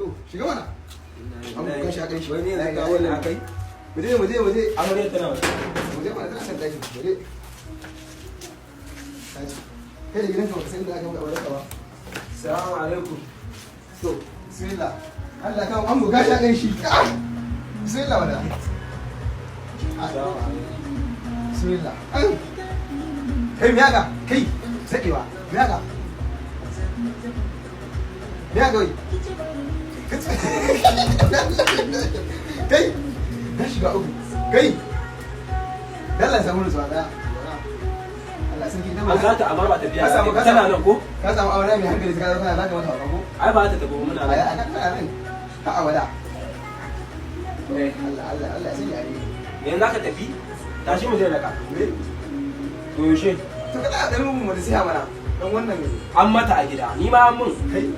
To, shiga mana. An buka shi a kan shi. Wani yanzu kawo nan kai. Mu je, mu je, mu je. Amarya tana waje. Mu je mana, tana can daki. Mu je. Tashi. Kai da gidanka baka san inda aka maka auren ka ba. Assalamu alaikum. To, bismillah. Allah kawo an buga shi a kan shi. Ah! Bismillah wala. Assalamu alaikum. Bismillah. Ai. Kai, me haka? Kai, sakewa. Me haka? Me haka wai? Kai, na shiga uku. Kai. Dalla samu nutsuwa daya. Allah sarki dan An kata amma ba tafiya. Ka samu- ka Tana samu- nan ko? Ka samu aure mai hankali, ka zo kana zaka mata ko? Ai ba ta tafi, muna Ai nan. a kan kana nan. Ha abada. Eh. Allah, Allah, Allah ya sanya ni. Yanzu zaka tafi? Tashi mu je da ka. To yaushe? To kada a ɗan mu nasiha mana. Dan wannan ne. An mata a gida. Ni ma an mun. Kai.